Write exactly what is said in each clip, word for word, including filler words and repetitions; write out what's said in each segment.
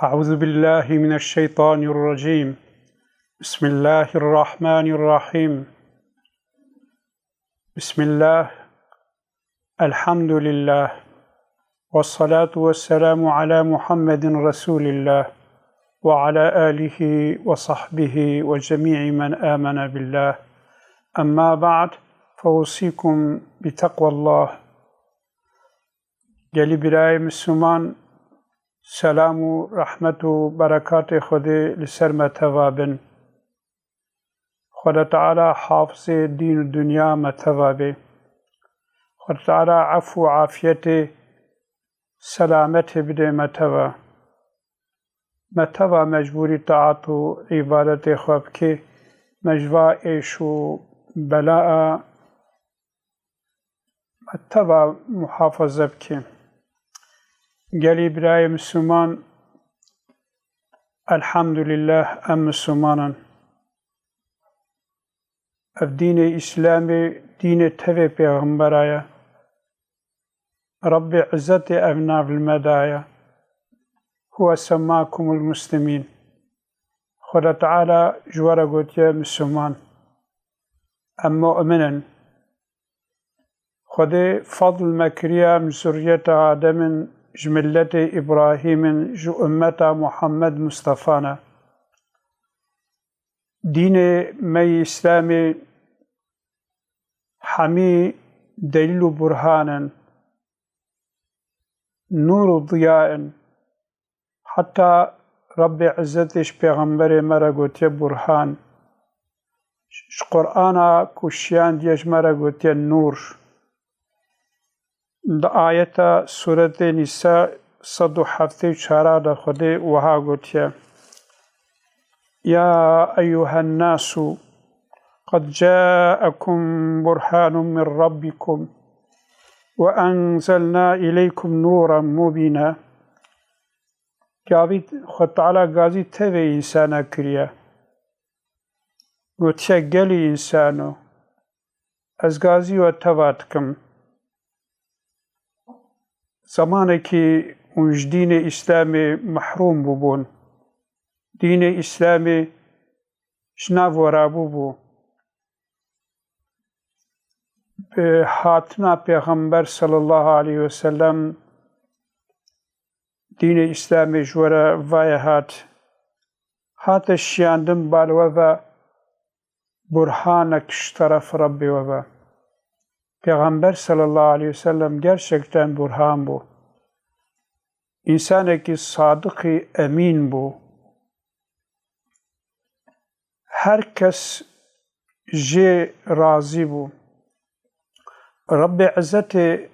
أعوذ بالله من الشيطان الرجيم. بسم الله الرحمن الرحيم. بسم الله. الحمد لله. والصلاة والسلام على محمد رسول الله وعلى آله وصحبه وجميع من آمن بالله. أما بعد، فأوصيكم بتقوى الله. Gelî birayê Misliman, selam û rehmet û berekatê Xwedê li ser me teva bin. Xweda Teala hafizê dîn û dinya me teva bê. Xweda Teala ef û afiyetê, selametê bidê me teva. Me teva mecbûrî taat û îbadetê xwe bikê, me ji va êş û belaa me teva muhafaze bikê. Gelî birayê Misliman, elhamdülillah, em Misliman in. Ev dînê Îslamê dînê tevê pêxembera ye. Rebbê Izzetê ev nav li me daye. Huwe semmakumul muslimîn. Xweda Teala ji we re gotiye Misliman. Em mu'min in. Xwedê fadl me kiriye, em ji zurriyeta Adem in, ji milletê Îbrahîm in, ji ummeta Muhammed Mustefa ne. Dînê me yê Îslamê hemî delîl û burhan in, nûr û diya in. Heta Rebbê Izzetê ji pêxemberê me re gotiye burhan. Ji Qur'ana ku şiyandiye ji me re gotiye nûr. Di ayeta Sûretê Nîsa sed û heftê û çar de Xwedê wiha gotiye, يا أيها الناس قد جاءكم برهان من ربكم وأنزلنا إليكم نورا مبينا. Gavî Xwedê Teala gazî tevê însana kiriye. Gotiye, gelî însano, ez gazî we teva dikim. Zemanekî hûn ji dînê Îslamê mehrûm bûbûn. Dînê Îslamê ji nav we rabûbû. Bi hatina Pêxember sallallahu aleyhi ve sellem dînê Îslamê ji we re vaye hat. Hate şiyandin, ba li we ve burhanek ji teref Rebbê we ve. Pêxember sallallahu aleyhi ve sellem gerçekten burhan bû. Însanekî sadiqî emîn bû. Her kes jê razî bû. Rebbê Izzetê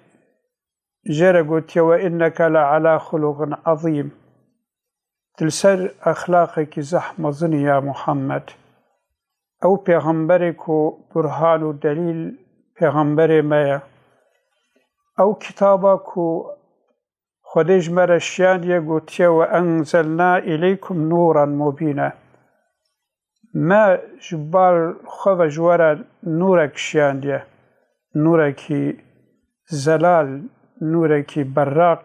jê re gotiye, وإنك لعلى خلق عظيم. Tu li ser exlaqekî zehf mezin î ya Muhammed. Ew pêxemberê ku burhan û delîl pêxemberê me ye. Ew kitaba ku Xwedê ji me re şiyandiye, gotiye, وأنزلنا إليكم نورا مبينا. Me ji bal xwe ve ji we re nûrek şiyandiye. Nûrekî zelal, nûrekî berraq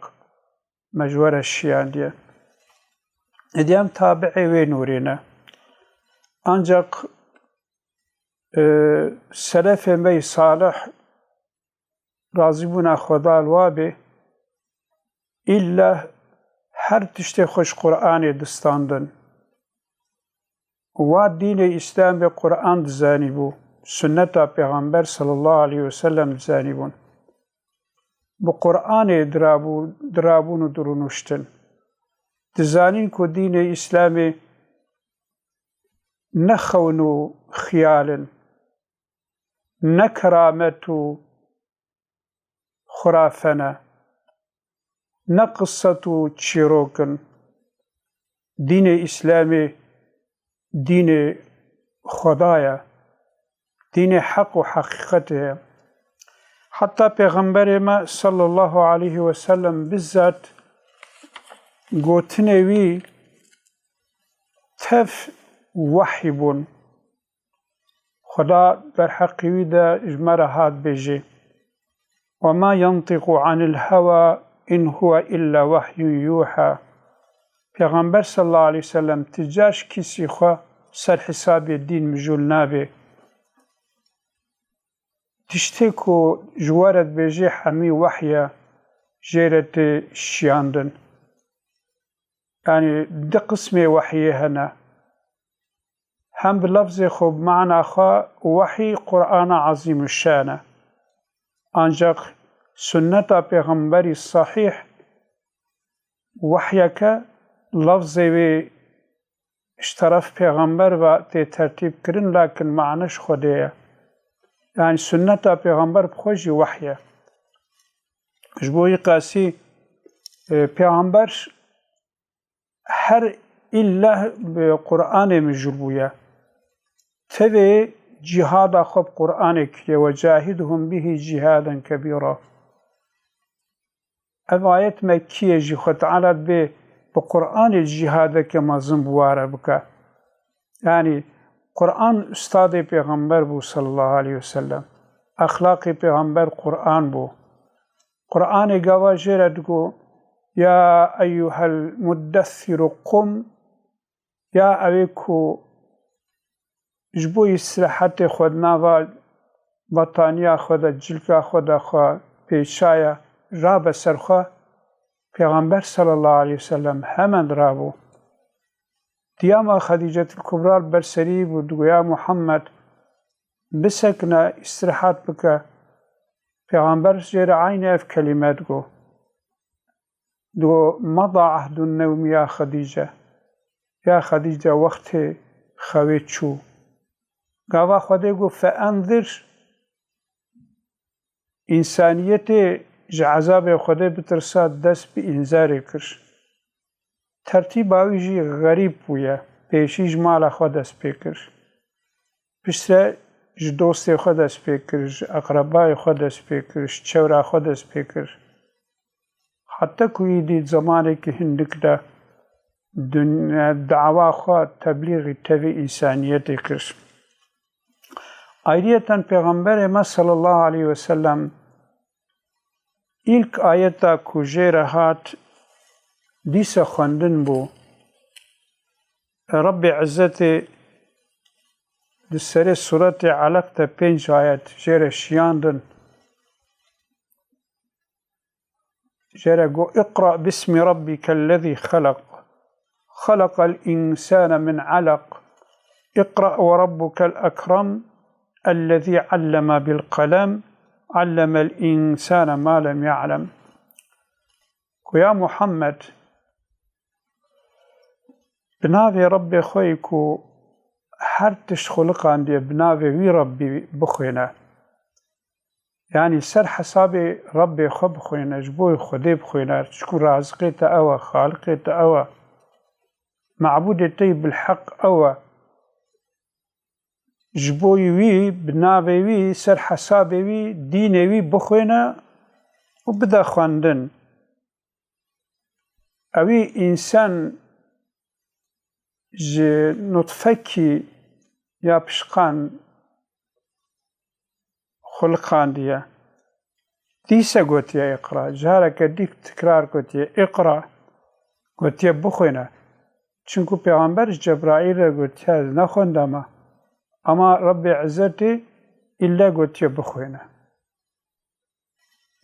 me ji we re şiyandiye. Êdî em tabi'ê wê nûrê ne. Ancaq, e, selefê me yî salih, razîbûna Xweda li wa bê, îlla her tiştê xwe ji Qur'anê distandin. Wa dînê Îslamê Qur'an dizanîbû, sunneta Pêxember sallallahu aleyhi ve sellem dizanîbûn. Bi Qur'anê dirabû, dirabûn û dirûnuştin. Dizanîn ku dînê Îslamê ne xewn û xiyal in, ne keramet û xurafe ne, ne qisset û çîrok in. Dînê Îslamê dînê Xweda ye, dînê heq û heqîqetê ye. Heta Pêxemberê me sallallahu aleyhi ve sellem bizzat gotinê wî tev wehy bûn. Xweda derheqê wî de ji me re hat bêjê, وما ينطق عن الهوى إن هو إلا وحي يوحى. Pêxember sallallahu aleyhi ve sellem ti car ji kîsî xwe ser hesabê dîn mijûl nabe. Tiştê ku ji we re dibêje hemî wehy e, jê re tê şiyandin. Yanî du qismê wehyê hene. Hem bi lafzê xwe, bi mana xwe wehy Qur'ana Azîmuşşan e. Ancaq sunneta Pêxemberî sahîh wehyeke lafzê wê ji teref Pêxember ve tê tertîb kirin, lakin mane ji Xwedê ye. Yanî sunneta Pêxember bi xwe jî wehy e. Ji bo wî qasî, e, Pêxember her îlle bi Qur'anê mijûl bûye. Tevê cîhada xwe bi Qur'anê kiriye, "Ve cahidhum bihi cîhaden kebîra." Ev ayet Mekkî ye jî, Xwe Teala dibê bi Qur'anê cîhadeke mezin bi we re bike. Yanî Qur'an ustadê Pêxember bû sallallahu aleyhi ve sellem. Exlaqê Pêxember Qur'an bû. Qur'anê gava jê re digo, "Ya eyyuhel muddessiru qum", ya ewê ku ji bo îstirahetê xwe di nava betaniya xwe de, cilka xwe de xwe pêçaye, rabe ser xwe, Pêxember sallallahu aleyhi ve sellem hemen rabû. Diyama Xedîcetil Kubra li ber serî bû, digo, "Ya Muhammed, bisekine, îstirahat bike." Pêxember jê re eynî ev kelîme digo. Digo, "Mada ehdun newmi ya Xedîce." Ya Xedîce, wextê xewê çû. Gava Xwedê got, "Fe enzir." Însaniyetê ji ezabê Xwedê bitirsa, dest bi înzarê kir. Tertîba wî jî xerîb bûye. Pêşî ji mala xwe dest pê kir. Piştre ji dostê xwe dest pê kir, ji eqrebayê xwe dest pê kir, ji çewra xwe dest pê kir. Heta ku îdî zemanekî hindik de dun-, dawa xwe teblîxî tevî însaniyetê kir. Ayriyeten Pêxemberê me sallallahu aleyhi ve sellem îlk ayeta ku jê re hat dîse xwendin bû. Rabbê Izzetê di serê Suretê Alaq de pênc ayet jê re şiyandin. Jê re got, "Iqra bismi rabbikellezî xelaq. Xelaqel însane min alaq. Iqra ve rabbukel ekrem. Ellezî alleme bil qelem. Allemel însane ma lem ya'lem." Ku ya Muhammed, bi navê Rabbê xwe yî ku her tişt xuliqandiye, bi navê wî Rabbî bixwîne. Yanî ser hesabê Rabbê xwe bixwîne, ji bo Xwedê bixwîne, çiku raziqê te ew e, xaliqê te ew e, mabûdê te yî bilheq ew e. Ji bo wî, bi navê wî, ser hesabê wî, dînê wî bixwîne û bide xwendin. Ewî însan ji nutfekî ya pişqan xuliqandiye. Dîse gotiye, "Îqra." Careke dîk tikrar gotiye, "Îqra." Gotiye, "Bixwîne." Çinku Pêxember ji Cebraîl re gotiye, "Ez nexwendama." Ama Rebbê Izzetê îlle gotiye, "Bixwîne."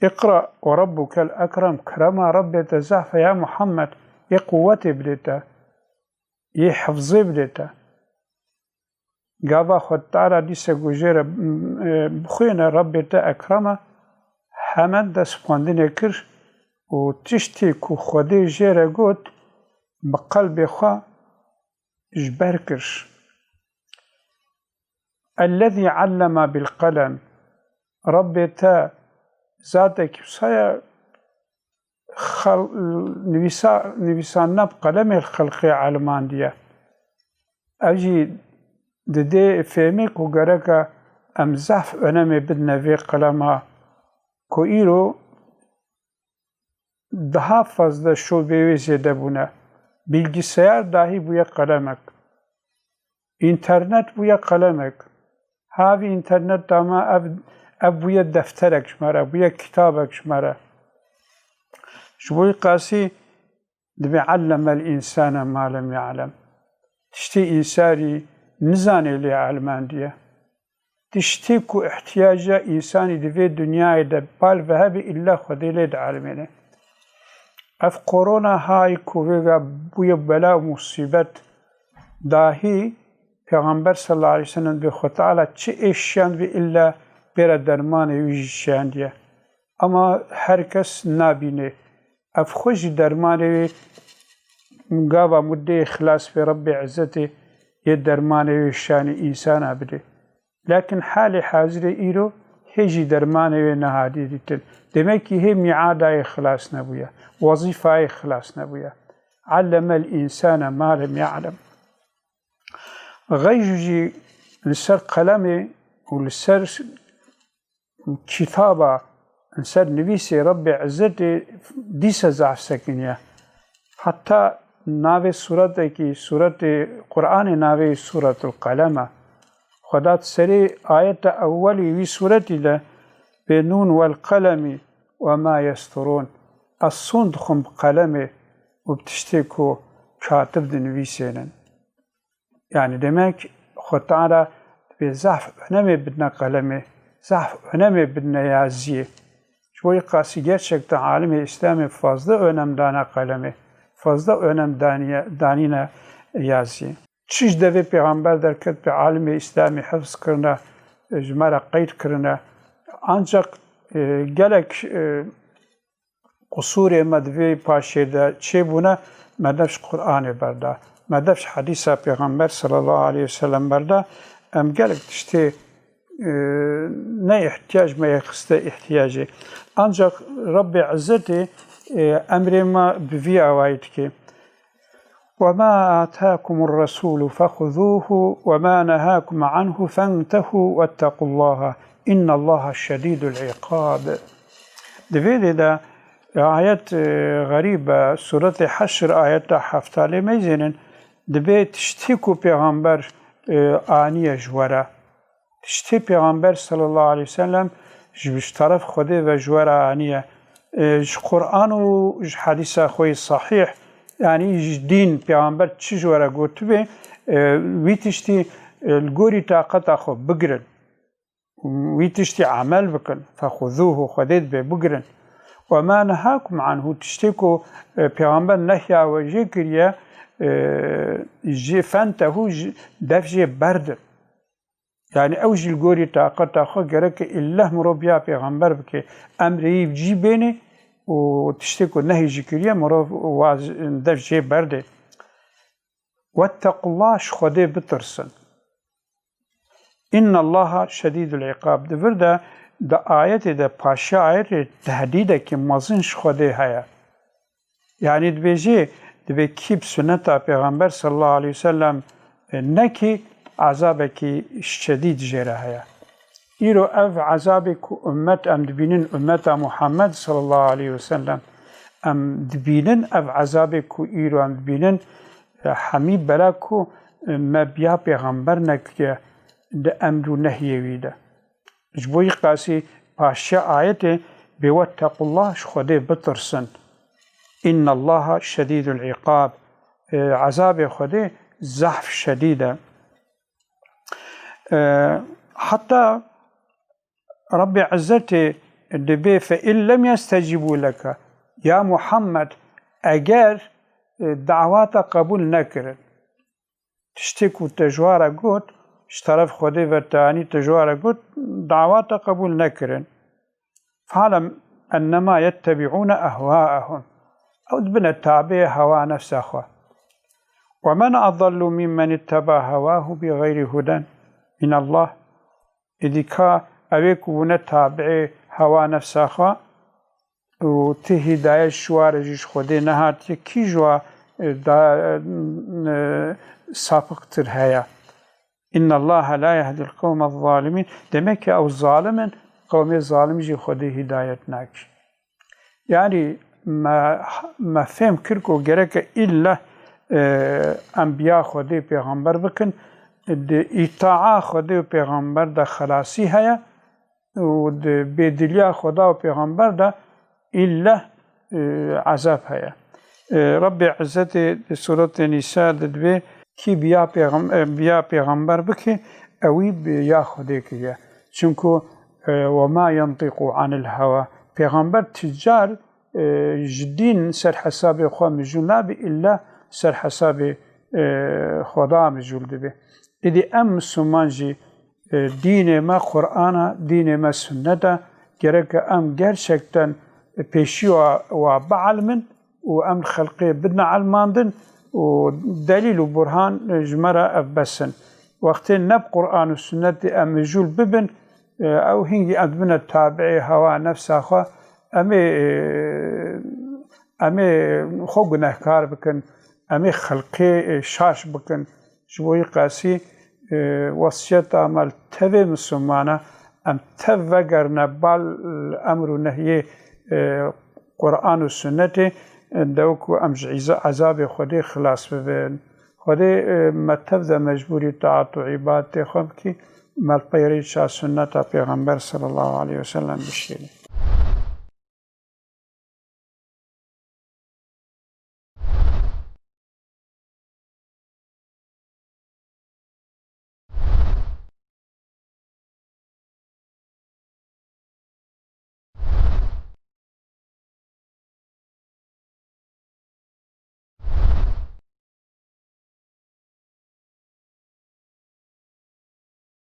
"Îqra ve rabbukel ekrem." Kerema Rebbê te zehf e ya Muhammed, yê quwetê bidê te, yê hifzê bidê te. Gava Xwedê Teala dîse ku jê re, e, bixwîne, Rebbê te ekrem e, hemen dest xwendinê kir û tiştê ku Xwedê jê re got, bi qelbê xwe ji ber kir. Ellezî alleme bil qelem. Rebbê te zatekî wisa ye, xel-, nivîsa-, nivîsandina bi qelemê li xelqê elimandiye. Ev jî didê fêhmê ku gereke em zehf önemê bidine vê qelema ku îro daha fazla şobê wê zêde bûne. Bilgisayar dahî bûye qelemek. Înternet bûye qelemek. Havî înternet dama ev, ev bûye defterek ji me re, bûye kitabek ji me re. Ji bo wî qasî Dibê allemel însane ma lem ya'lem. Tiştê însanî nizanê lê elmendiye. Tiştê ku ihtiyaca însanî di vê dinyayê de bal ve hebe îlla Xwedê lê dielmêne. Ev korona hay ku vêga bûye bela û musîbet dahî, Pêxember sallallahu aleyhi ve sellem dibê Xwe Teala çi ê şiyandibê îlla bêra dermanê wî jî şiyandiye. Ama her kes nabînê. Ev xwe jî dermanê wê gava mudeyê xilas bê Rebbê Izzetê yê dermanê wê şanî însana bidê. Lakin halê hazirê îro hê jî dermanê wê nehatî dîtin. Demekî hê mîadayê xilas nebûye, wezîfayê xilas nebûye. Allemel însane ma lem ya'lem. Xeyj jî li ser qelemê û li ser kitaba, li ser nivîsê Rebbê Izzetê dîse zaf sekiniye. Heta navê suretekî, suretê Qur'anê navê Suretul Qelem e. Xweda di serê ayeta ewwelî wî suretî de bê nûn wel qelemî we ma yesturûn. Ez son dixwim bi qelemê û bi tiştê ku katib dinivîsênin. Yani demek Xwe Teala dibê zehf önemê bidine qelemê, zehf önemê bidine yaziyê. Ji bo qasî gerçekten alimê Îslamê fazla önem dane qelemê, fazla önem daniye, danîne yaziyê. Çi ji devê pêxember derket bi alimê Îslamê hifz kirine, ji me re qeyd kirine. Ancak, e, gelek, e, Qusûrê me di vê paşê de çêbûne, me dev ji Qur'anê berda. Me dev ji hedîsa Pêxember sallallahu aleyhi ve sellem berda. Em gelek tiştê, e, ne ihtiyac me yê xiste ihtiyacê. Ancak Rebbê Izzetê, e, emrê me bi vî awayî dike. وما آتاكم الرسول فخذوه وما نهاكم عنه فانتهوا واتقوا الله إن الله شديد العقاب. Di vê dê de ayet, e, xerîb e, Suretê Heşr ayeta hefta lê meyzênin, dibê tiştê ku Pêxember, e, aniye ji we re. Tiştê Pêxember sallallahu aleyhi ve sellem ji, ji teref Xwedê ve ji we re aniye. E, ji Qur'an û ji hedîsa xwe yê sahîh, yanî ji dîn Pêxember çi ji we re gotibe, e, wî tiştî, e, li gorî taqeta xwe bigirin. Wî tiştî emel bikin. Fexuzuhu, Xwedê dibê bigirin. Ve ma nehakum anhu, tiştê ku, e, Pêxember nehya we jê kiriye, e, jê fentehu, ji, dev jê berdin. Yani ew jî li gorî taqeta xwe gereke îlleh mirov biya pêxember bike, emrê yî cî bênê û tiştê ku nehî jî kiriye mirov waz dev jê berdê. Wettequllah, ji Xwedê bitirsin. Innallaha şedîdul îqab. Di vir de, di ayetê de, paşê ayetê tehdîdekî mezin ji Xwedê heye. Yanî dibêjê, dibê kî bi sunneta Pêxember sallallahu aleyhi ve sellem, e, nekî, ezabekî şedîd jê re heye. Îro ev ezabê ku ummet em dibînin, ummeta Muhammed sallallahu aleyhi ve sellem, em dibînin, ev ezabê ku îro em dibînin, e, hemî bela ku, e, me biya Pêxember nekiriye di emr û nehyê wî de. Ji bo yî qasî paşê ayetê bê wettequllah, ji Xwedê bitirsin. Innallaha şedîdul îqab. E, ezabê Xwedê zehf şedîd e. E, heta Rebbê Izzetê dibê fe in lem yestecîbû leke. Ya Muhammed, eger, e, dawata qebûl nekirin, tiştê ku te ji wa re got, ji teref Xwedê ve te anî te ji wa re got, dawa te qebûl nekirin. Fa'lem ennema yettebi'ûne ehwaehum. Ew dibine tabê hewa nefsa xwe. Ve men adallu mimmen itteba hewahu bi gayri huden minallah. Êdî ka ew ê ku bûne tabê hewa nefsa xwe, û ti hîdayet ji wa re jî ji Xwedê nehatiye, kî ji wa, e, da, e, sapiqtir heye? Innallaha la yehdil qewmez zalimîn. Demek ki ew zalim in, qewmê zalim jî Xwedê hîdayet nake. Yanî me, me fêm kir ku gereke îlle, e, enbiya Xwedê pêxember bikin, di îtaa Xwedê û pêxember de xelasî heye, û di bêdiliya Xweda û Pêxember de îlle, e, ezab heye. E, Rabbê Îzzetê di Sûretê Nîsa de dibê, kî biya pêxem-, e, biya pêxember bike, ewî biya Xwedê kiriye. Çimku, e, "Ve ma yentîqu anil hewa." Pêxember ti car, e, ji dîn ser hesabê xwe mijûl nabe, îlla ser hesabê, e, Xweda mijûl dibe. Îdî em Misliman jî, e, dînê me Qur'an e, dînê me sunnet e. Gereke em gerçekten pêşî wa, wa bielmin û em xelqê bidin elmandin û delîl û burhan, e, ji me re ev bes in. Wextê ne bi Qur'an û sunnetê em mijûl bibin, e, ew hingî em dibine tabiê hewa nefsa xwe. Em ê, e, em ê xwe gunehkar bikin, em ê xelqê, e, şaş bikin. Ji bo wî qasî, e, wesiyeta me li tevê Mislimana, em tev vegerine bal emr û nehyê, e, Qur'an û sunnetê, e, dew ku em ji îza-, ezabê Xwedê xilas bibin. Xwedê, e, me tev de mecbûrî taat û îbadetê xwe bikî, me li pey rêça sunneta Pêxember sallallahu aleyhi ve sellem bişênî.